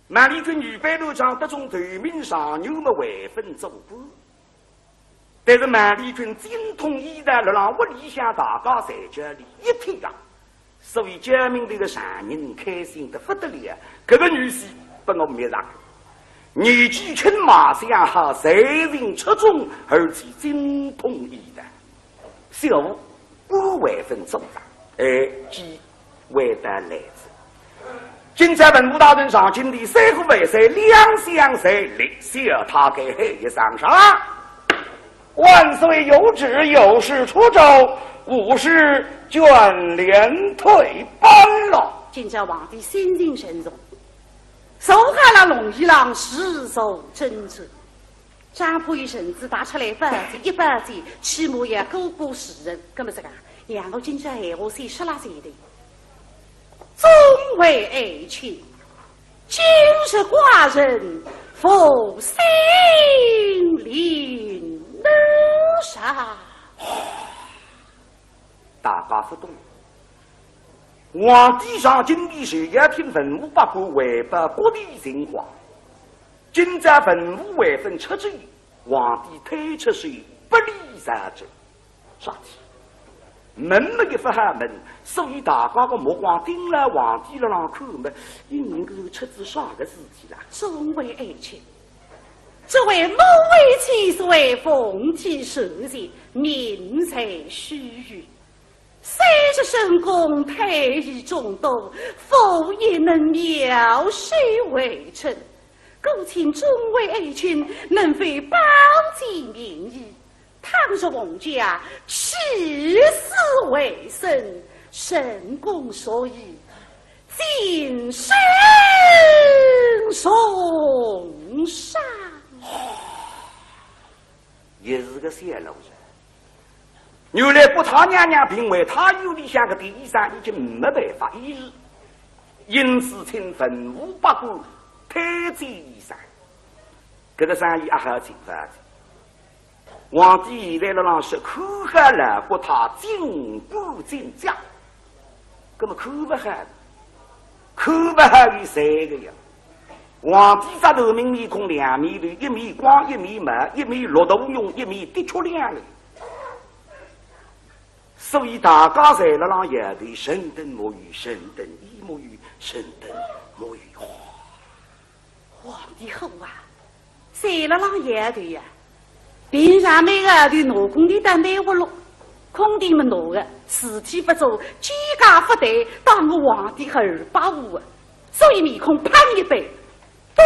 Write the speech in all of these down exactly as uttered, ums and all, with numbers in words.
孟丽君女扮男装，得中头名状元么还朆做官。但是孟丽君精通医道，辣浪屋里向大家侪叫俚一体啊。所以家门头个丈人开心得不得了，搿个女婿拨我觅着个，年纪轻，卖相好，才情出众，而且精通医道。小官还朆做着，哎，机会到来哉。今朝文武大臣上金殿，三呼万岁，两相随立，小太监喊一声：“上！万岁有旨，有事出奏，无事卷帘退班了。”今朝皇帝心情沉重，坐好了龙椅浪，如坐针毡。 张婆由身子踏出来，抱仔一抱仔，起码要过过时辰。葛么这个，让我今朝闲话先说了前头。众位爱卿，今日寡人负心临楼上。大家勿懂。皇帝上金殿是要听文武百官汇报各地情况。 今朝文武还朆出奏，皇帝推出是不理朝政。啥体？问么一勿好问，所以大家个目光盯牢皇帝辣浪看么，伊能够出仔啥个事体啦？众位爱卿，这位母后千岁凤体受疾，命在须臾。 虽是深宫太医众多，无一能妙手回春。故请众位爱卿能否保举名医？倘若皇家起死回生，深宫所以晋升重赏。 也是个小老人。原来国太娘娘病危，太医院里向个第一医生已经没办法医治，因此请文武百官推荐医生。搿个生意阿好请法子。皇帝现在辣浪说，看好了国太，尽官尽职。 葛么看勿好，看勿好有三个呀。皇帝只头名面孔两面头，一面光一面毛，一面绿豆蓊，一面的确良个。所以大家侪辣浪摇头，臣等没有，臣等亦没有，臣等没有。 皇帝火啊，侪辣浪摇头呀。平常每个号头拿工钿倒蛮活络，工钿么拿个，事体勿做，居家勿得，当我皇帝二百五啊。所以面孔板一板，嘟，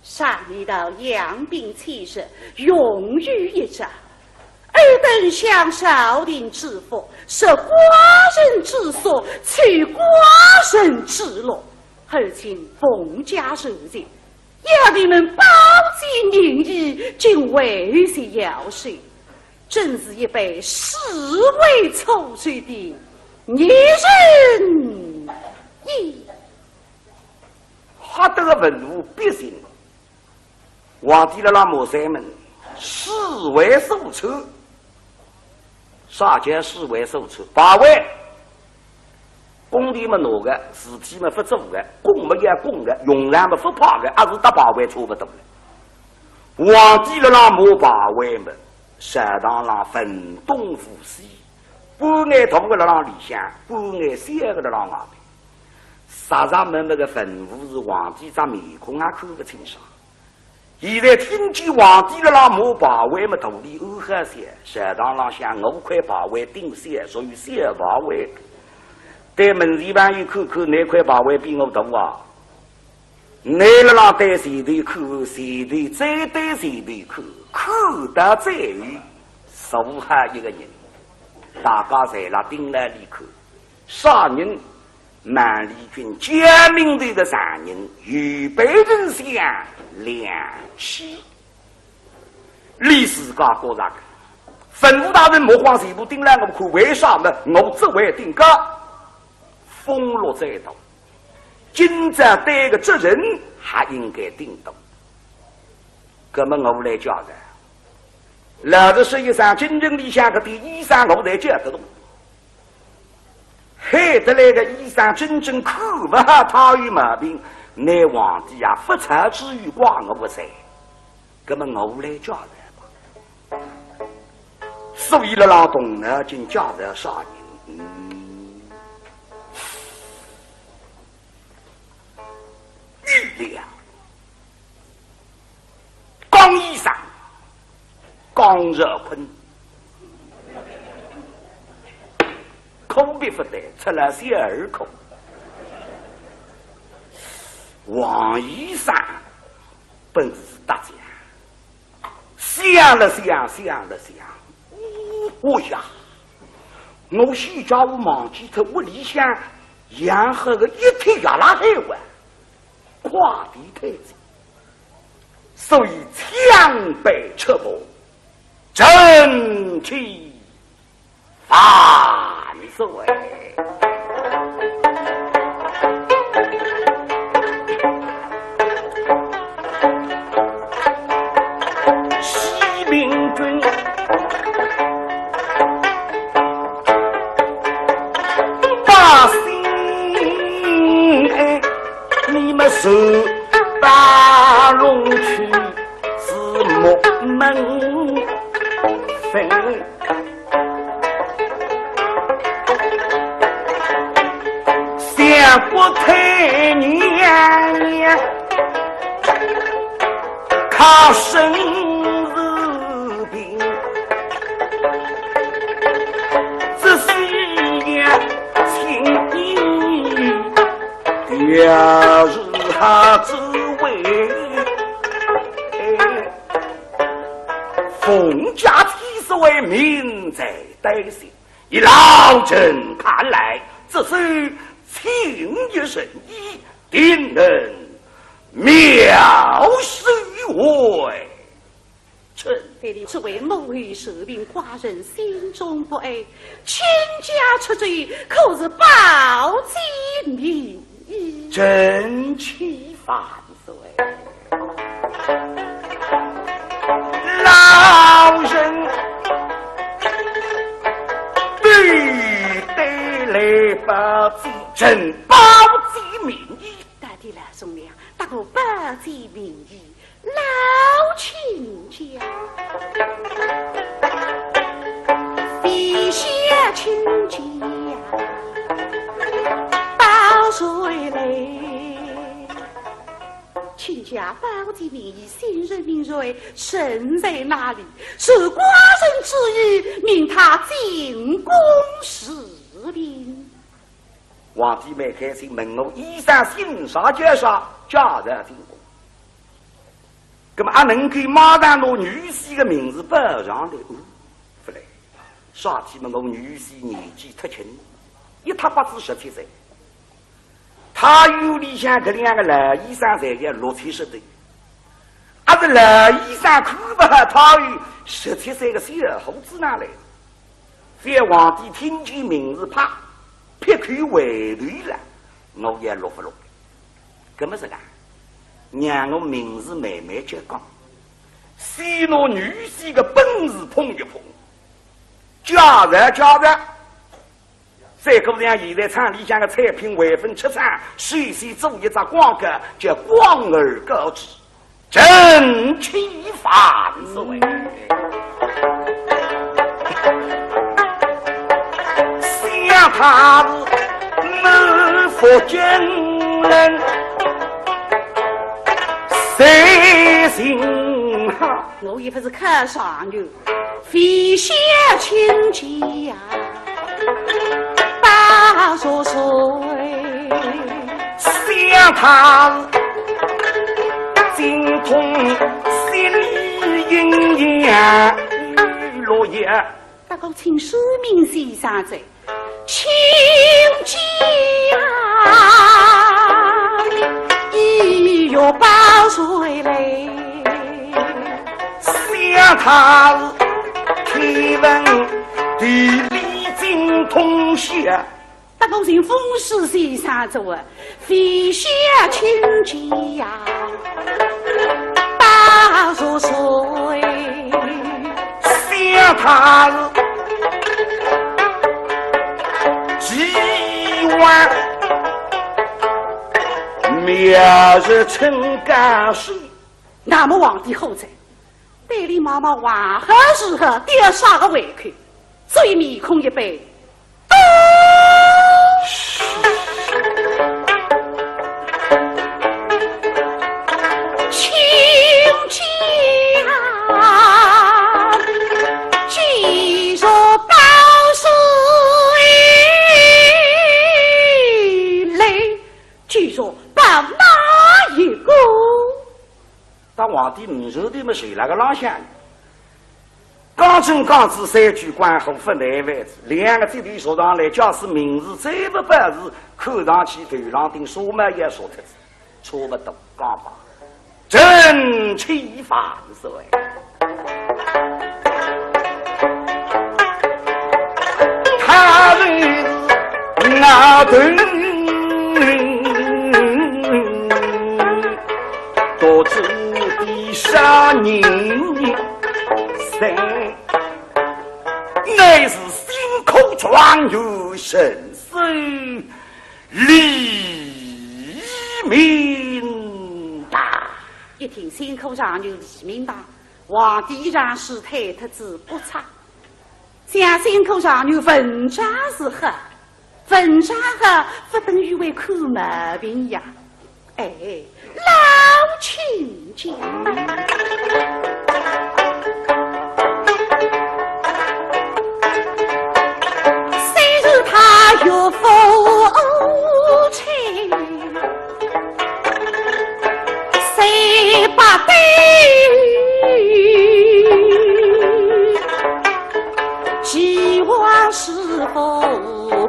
常言道养兵千日，用于一朝。 尔等享朝廷之福，食寡人之粟，取寡人之禄，而今凤驾受疾，要你们保举名医，竟未及要事，真是一辈尸位素餐的逆人也。吓得个文武百官 皇帝辣辣骂山门，尸位素餐。啥叫尸位素餐？牌位，工钿么拿个，事体么勿做个，供么要供个，用场么勿派个，还是搭牌位差勿多了。皇帝辣辣骂牌位么，朝堂浪分东分西，半眼大个辣浪里向，半眼小个辣浪外面。啥啥么么个文武是皇帝只面孔也看勿清爽。 现在听见皇帝辣辣骂牌位么，肚里暗好笑，朝堂浪向我块牌位顶小，属于小牌位。对门前朋友看看，哪块牌位比我大啊？倷辣辣对前头看，前头再对前头看，看到最后，坐下一个人，大家侪辣盯牢俚看。 啥人？孟丽君，家门头个丈人，右边丞相梁启。俚自家觉着个，文武大臣目光全部盯牢我看，为啥么？我职位顶高，俸禄最大，今朝对个责任还应该顶大。葛么我来交代，老实说一声，京城里向搿点医生我侪叫得动。 喊得来个医生真正看勿好太后毛病，乃皇帝啊，勿测之余怪我勿才，葛么我来叫人吧。所以辣辣动脑筋叫人啥人？嗯，预料。 江医生，江若坤，科别勿对，出了小儿科。王医生本事大家，想了想，想了想，哦呀，我现在我忘记脱屋里向养好个一帖药拉海哇。 快点退走，所以抢备出府，正去万岁。启禀君， 百姓哎，你们受大龙去是木门分，想不太娘娘，靠生 病，只需要请医，调治他之危。凤驾千岁命在旦夕，以老臣看来，只需请一神医，定能妙手回 春。对你这位母后受病，寡人心中不安，卿家出奏，可是保举名医？臣启万岁。老臣对对来保举，臣保举名医。到底老兄了，大哥保举名医， 老卿家，陛下卿家，保谁来？卿家保举名医，姓甚名谁，身在哪里？受寡人之意，命他进宫侍病。 皇帝蛮开心，问我医生姓啥叫啥，叫人进宫。葛么阿能够马上拿女婿个名字报上来？哦，勿来。啥体么？我女婿年纪忒轻，一塌刮子十七岁。太医院里向搿两个老医生侪要六七十岁。 阿是老医生看勿好太医，十七岁个小伙子哪来？反而皇帝听见名字，啪，劈口回头了，我也落勿落。葛么是讲，让我名字慢慢叫讲，先拿女婿个本事捧一捧，加热加热。 再过像现在厂里向个产品还朆出厂，首先做一只广告，叫广而告之，臣启万岁。想他是满腹经纶，谁信哈？我也不是看上去。 非小卿家呀，八十岁。想他精通心理阴阳落叶。大哥，请说明先生哉。 卿家医药保谁来？想他是天文地理精通些。大哥，寻风水先生哉，非小卿家呀，八十岁。 想他是既往名也是真干事。那么皇帝后在，对俚望望，还是个吊煞个胃口，所以面孔一板。当皇帝面前头么，谁那个浪向？刚正刚直三句关乎分内位置，两个嘴里说上来，假使名字再不报字，看上去头浪顶纱帽也说脱仔，差不多讲吧。臣启万岁。他是那等独子的杀人谁？乃是新科状元，神手李明达。一听新科状元李明达，皇帝一场势推脱仔不差。像新科状元文章是好，文章好不等于会看毛病呀。哎，老亲家。虽是他岳父亲，谁把对既往是否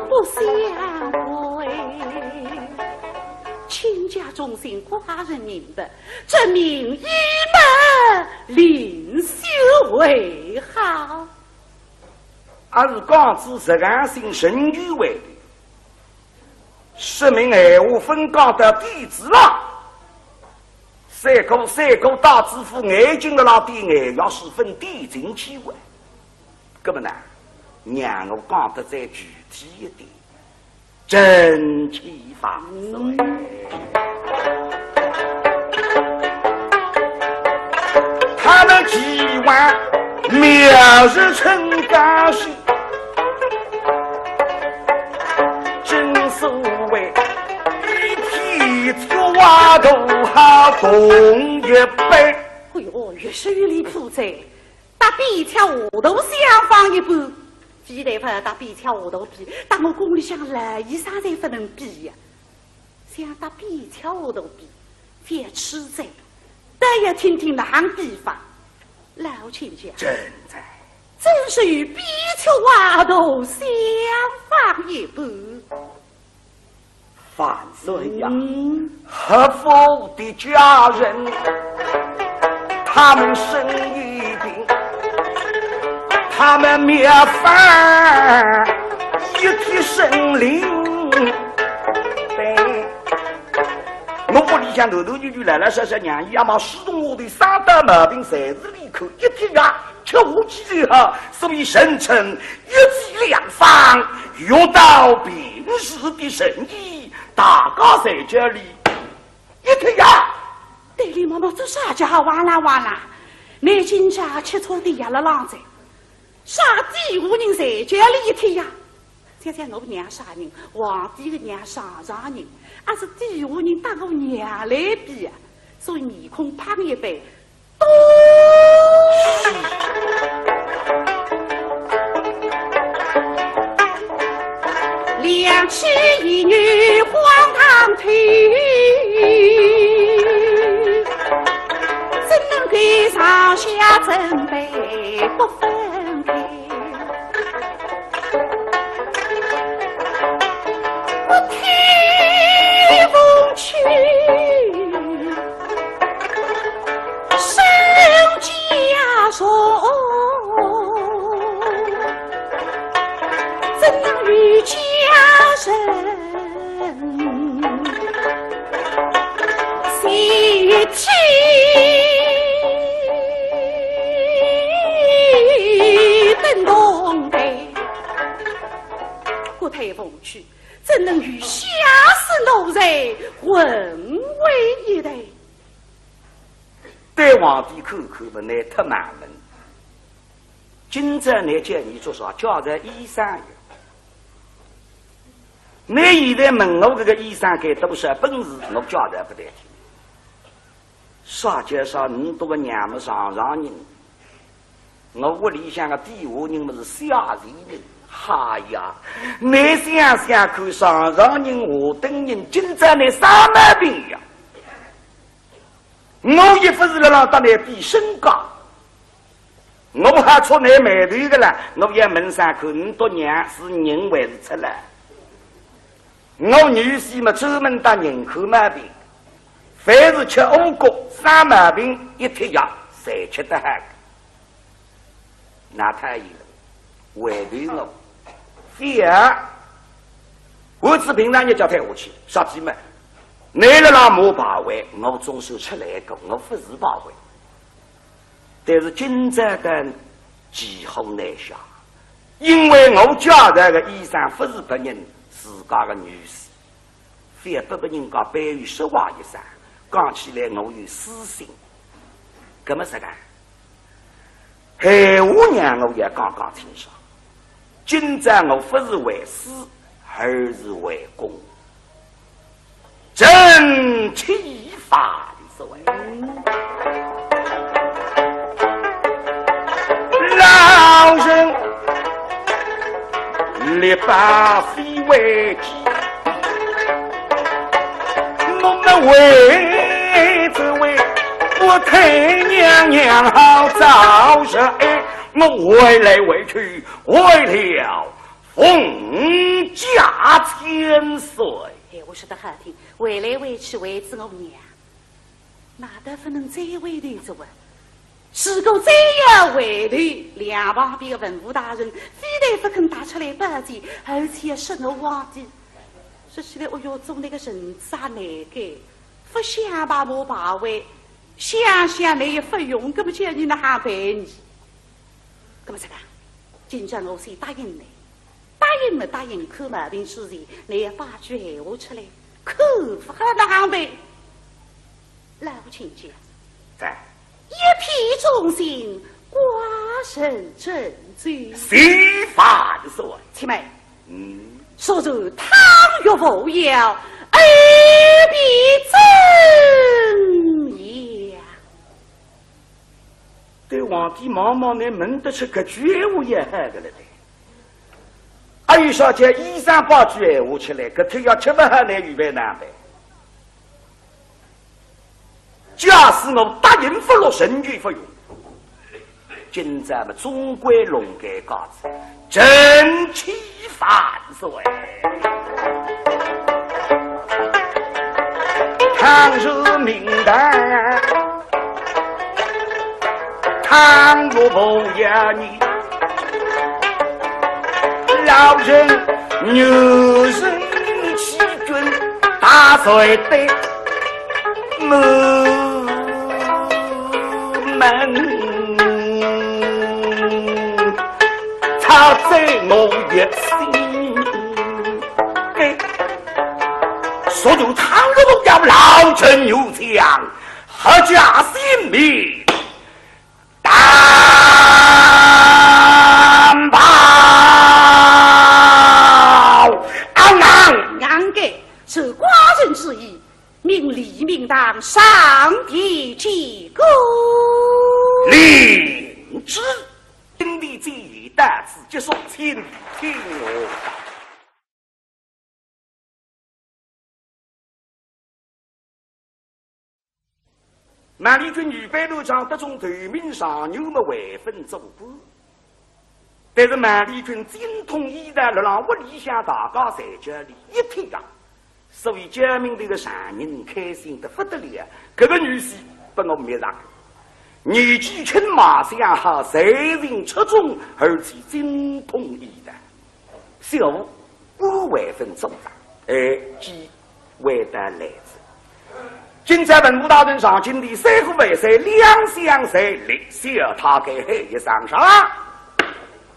不相归？亲家忠心寡人明白，这名医嘛，另修为好。还是讲仔实梗心神语为的，说明闲话分讲到底子了。三哥，三哥，大知府眼睛了，那点眼药水分点进去喂。那么呢，让我讲得再具体一点。 臣启万岁。他们既往妙日春高兴，正所谓一匹铁鞋都好同一般。哎哟，越说越离谱哉！ 搭扁鹊下头相仿一般，非但勿搭扁鹊下头比，搭我宫里向老医生侪勿能比呀。想搭扁鹊下头比，覅痴哉，倒要听听哪哼比法。老亲家，正在。真是与扁鹊下头相仿一般。 万岁呀，嗯。合府的家人，他们生一病，他们没法一体生灵。对，我屋里向头头就就来来少少娘姨阿妈，始终我的三大毛病侪是离开一体呀。 吃下去就好，所以人称一剂良方，药到病除的神医，大家侪叫俚一帖药。对俚望望，做啥介哇啦哇啦？倷今朝吃错的药了浪哉，啥底下人侪叫俚一帖药？想想我娘啥人，皇帝个娘上上人，阿是底下人搭我娘来比啊？所以面孔板一板， 两妻一女荒唐腿，怎能够上下枕背不分开？ 我推翁去，守家中，怎能与家人？ 国太凤去，怎能与下士奴才混为一谈？对皇帝看看么，倷忒蛮门。今朝倷叫伲做啥？叫着医生呀。倷现在问我搿个医生该多少本事，我叫着勿得听。 啥叫啥，倷笃个娘么上上人，我屋里向个底下人么是下贱人。哈呀，倷想想看，上上人下等人，今朝倷啥毛病呀？我又勿是辣辣搭倷比身价，我还触倷霉头个啦，我要问声看，倷笃娘是人还是畜生？ 我女婿么专门搭人看毛病，凡是吃五谷生毛病一帖药，侪吃得好个。那太医了，回头我，覅，我只平常日脚退下去，啥体么？倷辣辣骂败坏，我总算出来个，我勿是败坏。 但是今朝个骑虎难下，因为我叫着个医生勿是别人，自家个女婿，覅拨别人家背后说话一声，讲起来我有私心。搿么实梗，闲话让我也讲讲清爽。今朝我勿是为私，而是为公。 臣启万岁。老臣力拔非为己，我们为只为我太娘娘好早日哎，我回来回去为了 奉驾千岁。闲话说得好听，回来回去为仔我娘，那倒勿能再回头哉啊。如果再要回头，两旁边个文武大臣非但勿肯搭出来保驾，而且说我皇帝。说起来，哦哟，做倷个臣子啊，难该，勿想白骂败坏，想想倷也勿用，搿么叫倷哪哼办呢？搿么实梗，今朝我先答应倷， 答应么答应，看毛病之前，倷要拨句闲话出来，看勿好哪哼办。老亲家，在。一片忠心，寡人怎知？启万岁。且慢。嗯。说着倘若无效，尔便怎样？ 对皇帝望望，倷问得出搿句闲话也好个了啘。阿有啥叫医生拨句闲话出来，搿帖药吃勿好，倷预备哪办？假使我答应勿落，仍旧勿用。今朝么总归弄该架子，臣启万岁。倘若明旦 倘若无效呢，老臣女人欺君，大罪得满门，操罪我一心。哎，说着倘若无效，老臣有将 阖家性命担保。啊，俺。俺个受寡人之意，命李明堂上殿见过。领旨。今日之宴到此结束，请，请我。 孟丽君女扮男装，得中头名状元么位分做官。但是孟丽君精通医道，辣辣屋里向大家侪叫俚一帖药，所以家门头个丈人开心得不得了。搿个女婿拨我觅着个，年纪轻，卖相好，才情出众，而且精通医道。 小官位分做着，哎，机会得来哉。今朝文武大臣上金殿，三呼万岁，两相随立，小太监喊一声：上！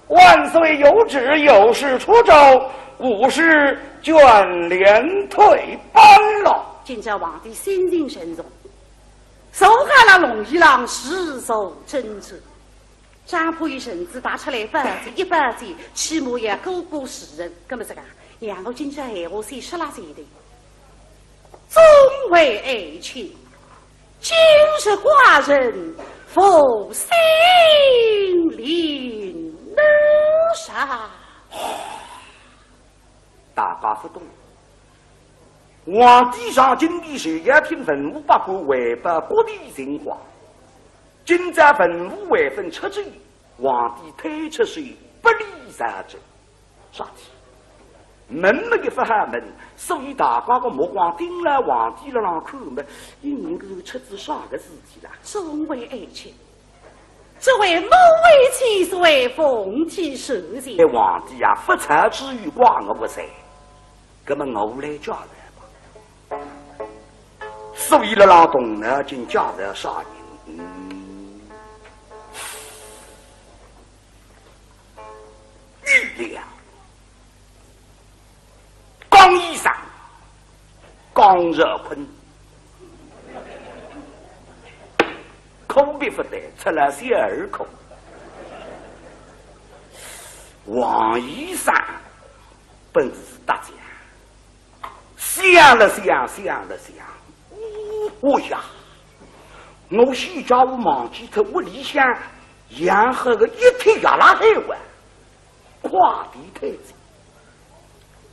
万岁有旨，有事出奏，无事卷帘退班了。今朝皇帝心情沉重，坐好了龙椅浪，自作斟酌。张婆姨身子踏出来，不急一不急，起码也过过世人。那么这个，让我今朝闲话先说了才对。众位爱卿，今日寡人负心临楼上。 大家勿懂。皇帝上金殿是要听文武百官汇报各地情况。今朝文武还朆出奏，皇帝推出是不理朝政。啥体？问么也勿好问，所以大家个目光盯牢皇帝辣浪看么，应该出仔啥个事体啦？众位爱卿， 这位母后千岁凤体受罪。哎，皇帝啊，勿察之语怪我个哉，那么我来解释吧。所以辣浪动脑筋解释啥人？嗯，玉良。 江医生，江若坤，科别勿对，出了小儿科。王医生本事大家，想了想，想了想，哦呀，我小家伙忘记脱屋里向养好个一匹野拉海哇。 快点退走，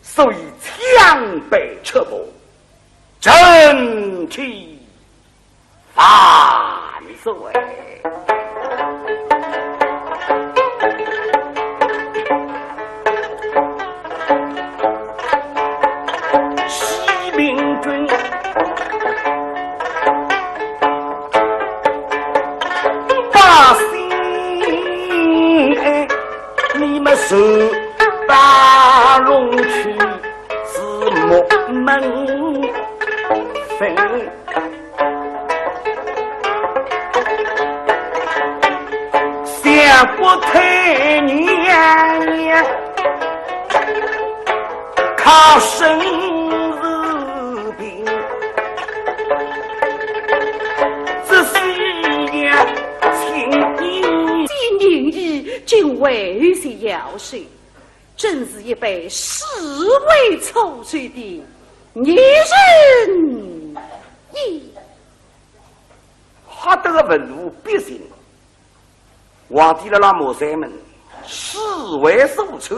所以枪板出鞘，正气万岁。启禀君，百姓哎， 你们是大龙去是木门分，想不太年年靠生日病，这是也请你。今年已经为是要岁， 真是一辈尸位素餐的孽人也。吓得个文武百姓，皇帝辣辣骂山门，尸位素餐。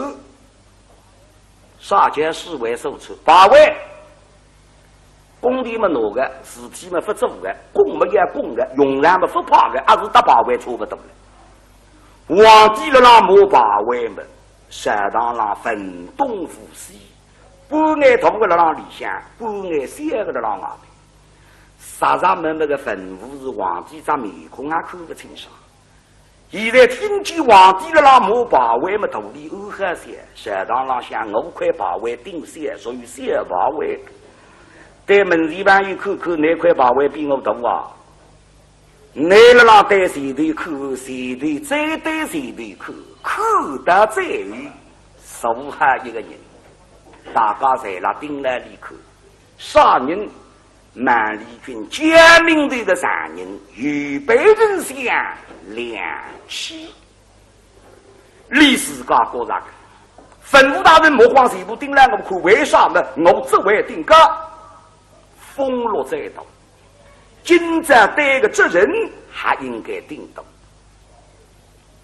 啥叫尸位素餐？牌位。 工钿么拿个，事体么勿做个，供么要供个，用场么勿派个，还是搭牌位差勿多了。皇帝辣辣骂牌位么，朝堂浪分东扶西，半眼大个辣辣里向，半眼小个辣辣外头。啥啥么么个文武是皇帝只面孔也看勿清爽。 现在听见皇帝辣辣骂牌位么，肚里暗好笑，朝堂浪向我块牌位顶小，属于小牌位。对门前朋友看看，哪块牌位比我大啊？倷辣辣对前头看，前头再对前头看，看到最后，剩下一个人，大家侪辣盯牢俚看，啥人？ 孟丽君，家门头个丈人，有备人相，良妻。俚自家觉着，文武大臣目光全部盯牢我看，为啥呢？我只会盯牢，俸禄最大，今朝对个责任还应该顶大。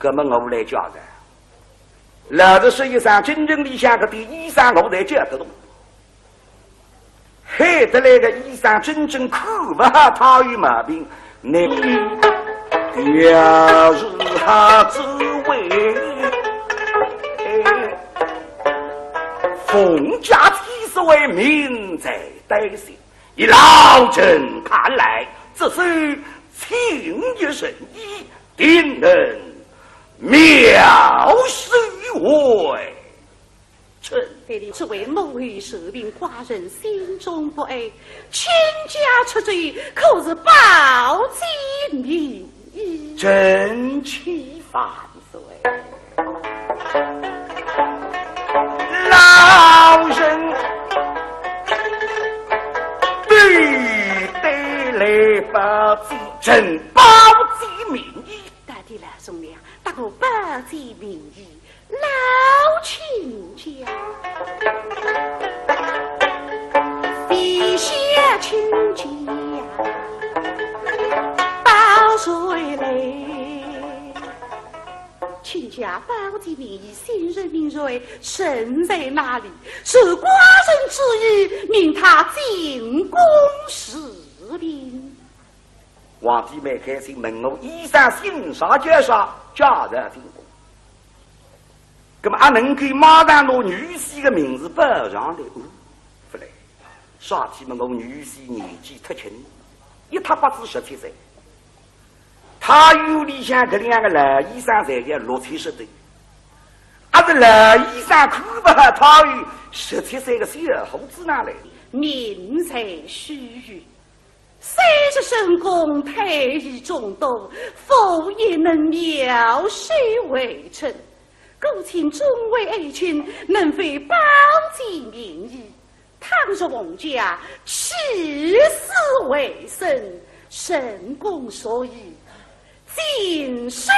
那么我来解释，老实说一声，京城里向搿点医生我侪叫得动。 喊得来个医生真正看勿好他有毛病，你调是他滋味。哎，凤驾千岁命在旦夕，以老臣看来，只需请一神医，定能妙手回 春。这位母后受病，寡人心中不安，卿家出奏，可是保举名医？臣启万岁。老臣臣保举名医。大胆老忠良，搭我保举名医，老亲家。陛下请讲，保谁来？ 卿家保举名医，姓甚名谁，身在哪里？受寡人之意，命他进宫侍病。皇帝蛮开心，问我医生姓啥叫啥，叫伊进宫。那么阿能够马上拿女婿的名字报上来？哦，勿来。啥体么？我女婿年纪忒轻，一塌刮子十七岁。 太医院里向搿两个老医生侪要六七十岁，阿是老医生看勿好太医院十七岁个小伙子哪来？命在须臾，虽是深宫太医众多，无一能妙手回春。故请众位爱卿，能否保举名医？ 倘若皇家起死回生，朕恐所以晋升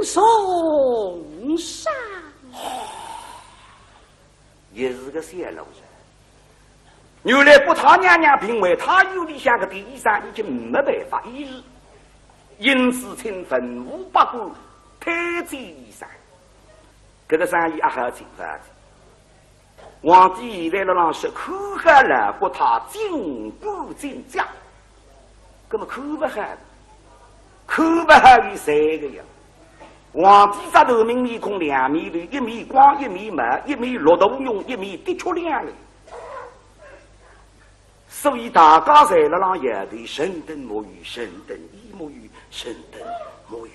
重赏。也是个小老人。原来国太娘娘病危，太医院里向个第一医生已经没办法医治，因此请文武百官推荐医生。搿个生意阿好进勿好进？ 皇帝现在辣浪说，看好了国太进官进爵。那么看勿好，看勿好有三个呀。皇帝只头面面孔两面头，一面光，一面毛，一面绿豆蓊，一面的确两个。所以大家侪辣浪摇头，臣等莫忧，臣等亦莫忧，臣等莫忧。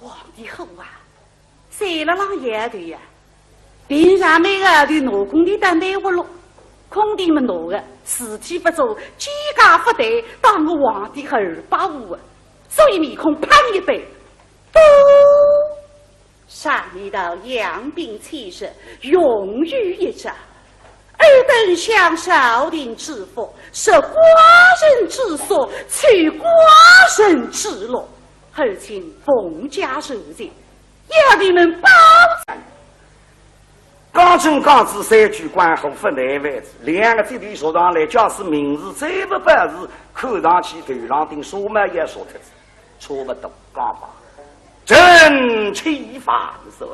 皇帝火啊，侪辣浪摇头呀。平常每个号头拿工钿倒蛮活络，工钿么拿个，事体勿做，居家勿谈，当我皇帝二百五啊，所以面孔板一板，嘟，上面道养兵千日，用于一朝。 尔等享朝廷之福，食寡人之粟，取寡人之禄，而今凤驾受罪，要你们保。刚正讲仔三句关乎勿难为止，两个节头说上来，假使名字再勿保住，看上去头浪顶纱帽也说脱仔。 差勿多，讲吧。臣启万岁。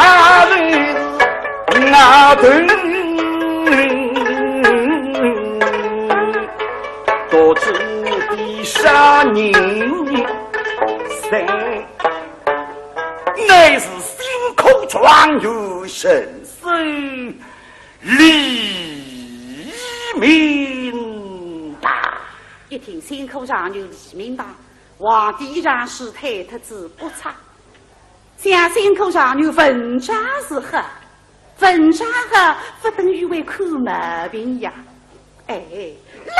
他人是那等，独知的杀人谁，乃是新科状元，神手 李明达。一听新科状元李明达，皇帝一场势退脱仔不差。想新科状元文章是好，文章好勿等于会看毛病呀。 哎，老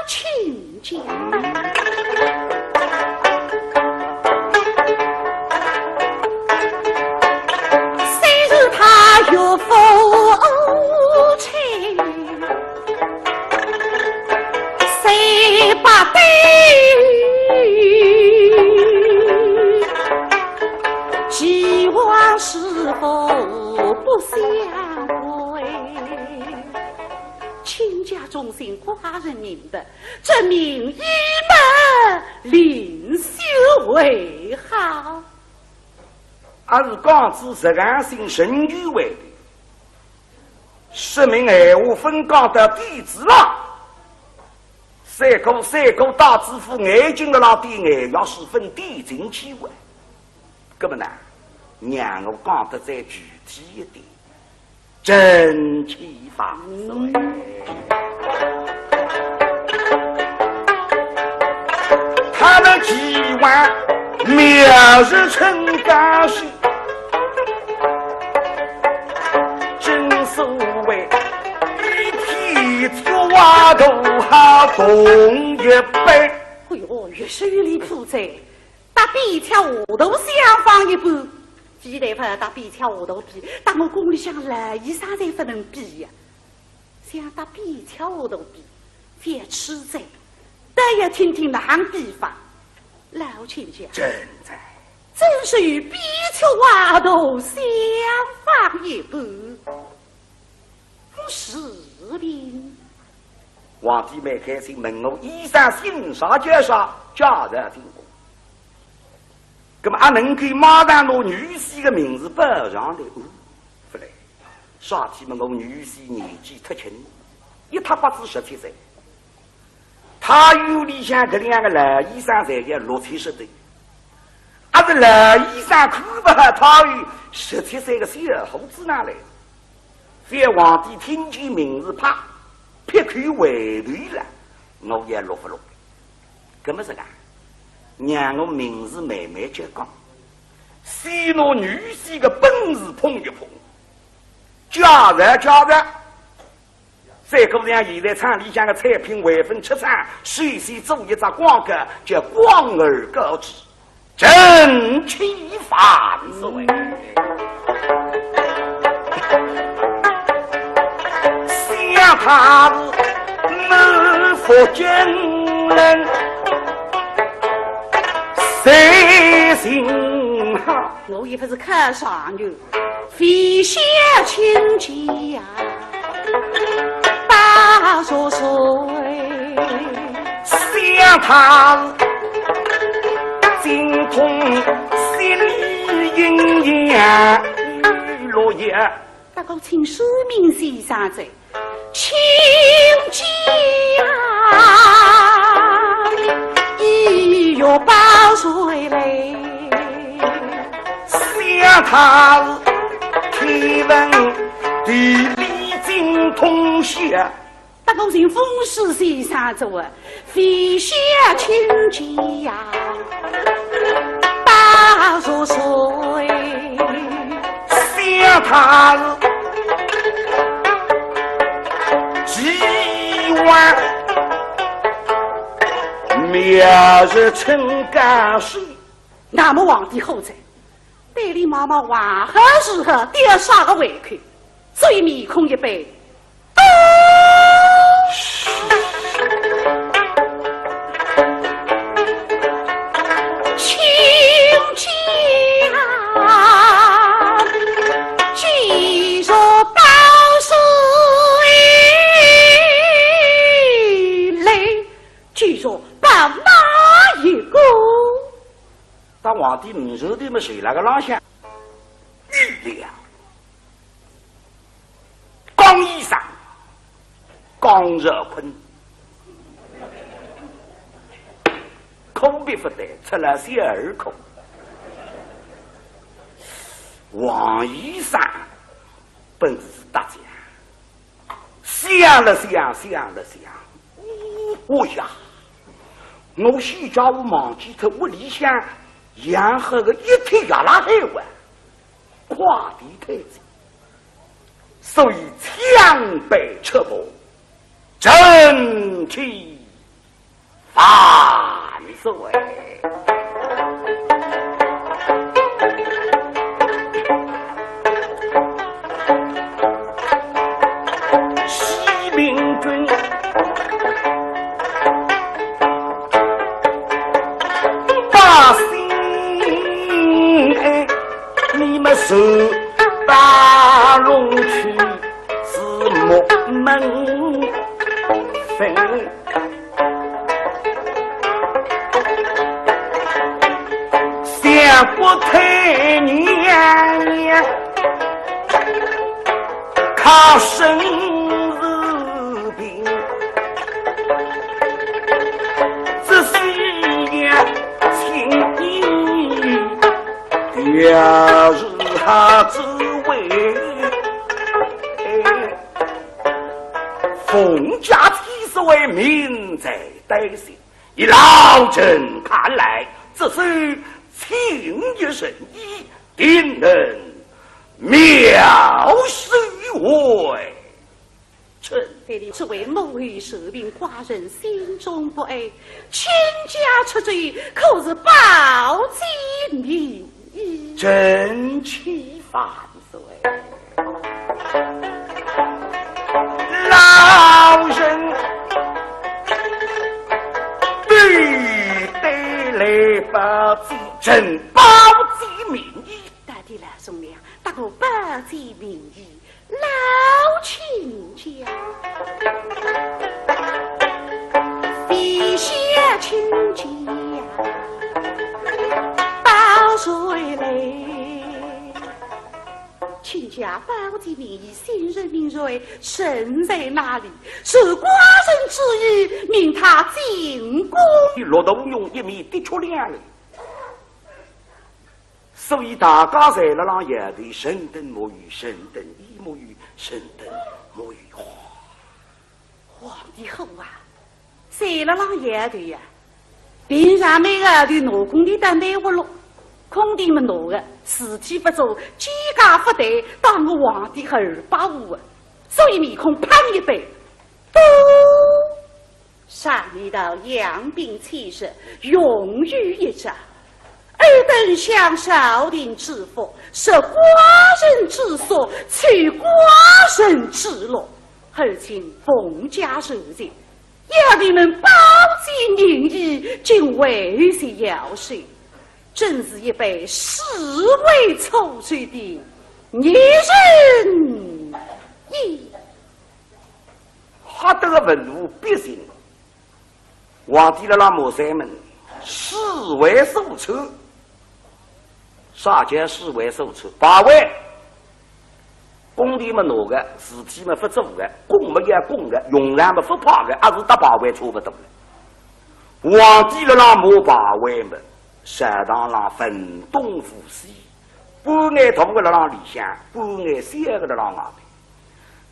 亲家。虽是他岳父亲，虽不对，既往是否不相归？ 卿家忠心寡人明白，这名医么另修为好。阿是讲仔实梗性神语为的，说明闲话分讲到底子了。赛过赛过大知府眼睛了拉点眼药水分点进去喂。那么呢，让我讲得再具体一点。 臣启万岁。他们既往明日春高时，正所谓一匹铁鞋都好同一般。哎哟，越说越离谱哉。 搭边跳下头相仿一般，比来勿搭边巧下头比，搭我宫里向老医生侪勿能比呀。想搭边巧下头比，覅气哉，倒要听听哪亨比法。老亲家，正在。真是与边巧下头相仿一般。 我是病。皇帝蛮开心，问我医生姓啥叫啥，叫啥姓啥。那么阿能够马上拿女婿的名字报上来？哦，勿来。啥体么？我女婿年纪忒轻，一塌刮子十七岁。 太医院里向搿两个老医生侪要六七十岁，阿是老医生看勿好太医院十七岁个小伙子哪来？覅皇帝听见名字，啪，劈口回头了，我也落勿落。搿么是讲，让我名字慢慢叫讲，先拿女婿个本事捧一捧，叫啥叫啥。 再过像现在厂里向个产品还朆出厂，首先做一只广告，叫广而告之，正气万岁。想他是满腹经纶，谁信哈？我也勿是看上去。 飞雪清气呀，八十岁。想他精通心理阴阳与落叶。不过请说明先生哉。 亲家，医药包谁来？想他是天文地理精通些。不过寻风水先生哉啊，飞雪亲家呀，八十岁。 想他是几万描日春高手。那么皇帝好哉，对俚望望还好是好，吊啥个胃口，所以面孔一板， 亲家，既然包谁来，既然包哪一个？当皇帝唔晓得么，谁那个浪向？玉良。 江医生，江少坤，科别勿对，出了小儿科。王医生本事大家，想了想，想了想，哦呀，我现在我忘记脱屋里向养好个一帖药拉海哇。 快点退走，所以抢备出步，正气万岁。西明君 百姓哎，你们受大龙去是莫门分。想不太年年，靠身子 病，只需要请医，调治他之危。哎，凤驾千岁命在旦夕，以老臣看来，只需请一神医，定能妙手回 春。对你这位母后受病，寡人心中不安，卿家出奏，可是保举名医？臣启万岁。老臣对对来报见，臣报见名医。大胆老忠良，搭我报见名医，老亲家。 亲家，报见名医，姓甚名谁，身在哪里？受寡人之意，命他进宫。陆大用一面的确两人，所以大家侪辣浪摇头，臣等没有，臣等亦没有，臣等没有。 皇帝火啊，侪辣浪摇头呀。平常每个号头拿工钿倒蛮活络，工钿么拿个，事体勿做，居家勿谈，当我皇帝二百五啊。所以面孔板一板，嘟。常言道养兵千日，用于一朝。 尔等享朝廷之福，受寡人之禄，取寡人之禄，而今凤驾受罪，要你们保举名医，竟为些要事，真是一辈尸位素餐的孽人也。吓得个文武百姓 皇帝辣辣骂山门，尸位素餐。啥叫尸位素餐？牌位，工钿么拿个，事体么勿做个，供么要供个，用场么勿派个，还是搭牌位差勿多了。皇帝辣辣骂牌位么，朝堂浪文东武西，半眼大个辣浪里向，半眼小个辣浪外头。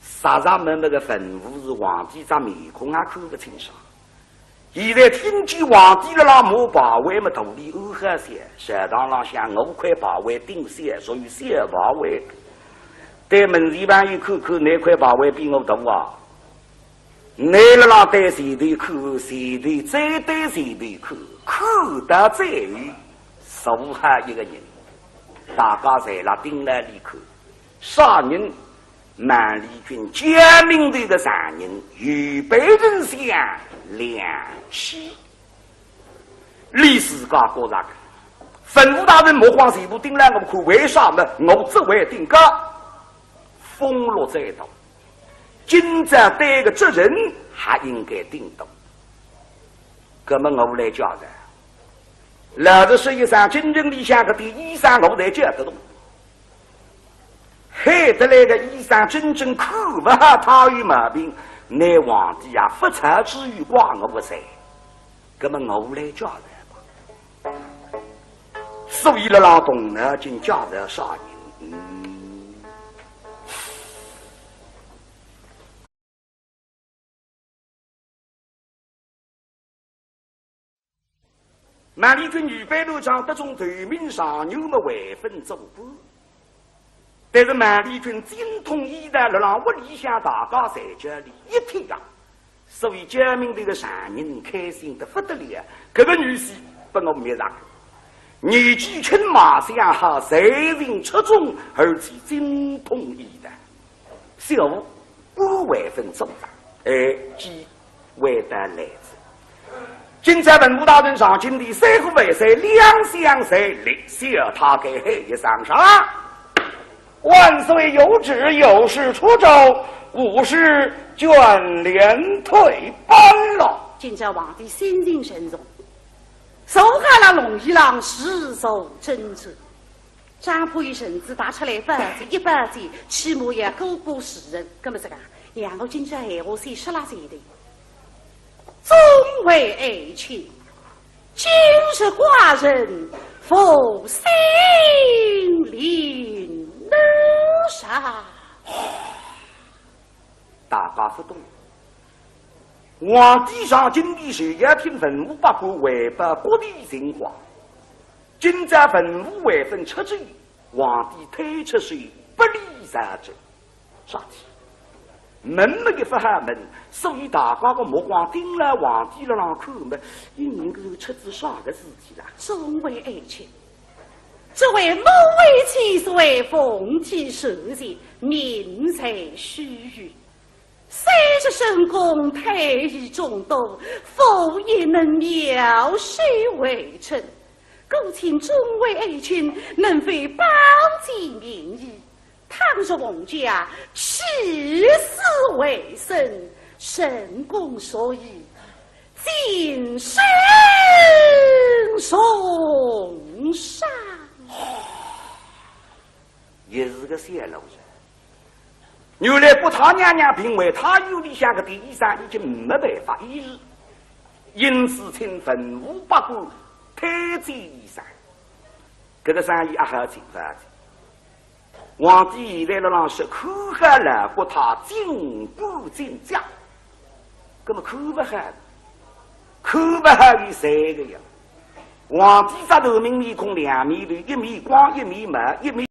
煞煞末末个文武是皇帝只面孔也看勿清爽。 现在听见皇帝辣辣骂牌位么，肚里暗好笑，朝堂浪向我块牌位顶小，属于小牌位。对门前朋友看看，哪块牌位比我大啊？倷辣辣对前头看，前头再对前头看，看到最后，剩下一个人，大家侪辣盯牢俚看。啥人？ 孟丽君，焦敏头个丈人，右背丞相梁启。俚自家觉着个，文武大臣目光全部盯牢我看，为啥呢？我职位顶高，俸禄最大。今朝对个责任还应该顶大。葛末我来解释，老实说一声，京城里向搿点医生我侪叫得动。 喊得来个医生真正看勿好他有毛病，乃皇帝啊，勿察之余怪我个噻。葛末我来解释吧。所以辣辣动脑筋解释啥人？嗯。 孟丽君女扮男装，得中头名状元么还朆做官。但是孟丽君精通医道，辣辣屋里向大家侪叫俚一帖啊，所以焦敏头个丈人开心得勿得了。搿个女婿拨我觅着，年纪轻，卖相好，才情出众，而且精通医道。 小官还朆做着，哎，机会得来哉。今朝文武大臣上金殿，三呼万岁，两相随立，小太监喊一声啥？万岁有旨，有事出奏，无事卷帘退班了。今朝皇帝心情沉重，坐好了龙椅浪，事坐斟酌。 张婆姨身子踏出来，勿要紧，一勿要紧，起码也过过世人。葛末实梗，让我今朝闲话先说了前头。众位爱卿，今日寡人负心临难上。大家勿懂。皇帝上金殿是要听文武百官汇报各地情况。 今朝文武还朆出奏，皇帝推出是不理朝政。啥体？问么一勿好问，所以大家个目光盯牢皇帝辣浪看么，伊能够出仔啥个事体啦？众位爱卿，这位母后千岁凤体受疾，命在须臾。虽是深宫太医众多，无一能妙手回春。故请众位爱卿，能否保举名医？倘若皇家起死回生，深宫所以 晋升重赏。也是个小老人。原来国太娘娘病危，太医院里向个第一医生已经没办法医治，因此请文武百官推荐医生。搿个生意阿好进勿好进？ 皇帝现在辣浪说，看好了国太进官进爵。搿么看勿好，看勿好有三个呀。皇帝只头名面孔两面头，一面光，一面毛，一面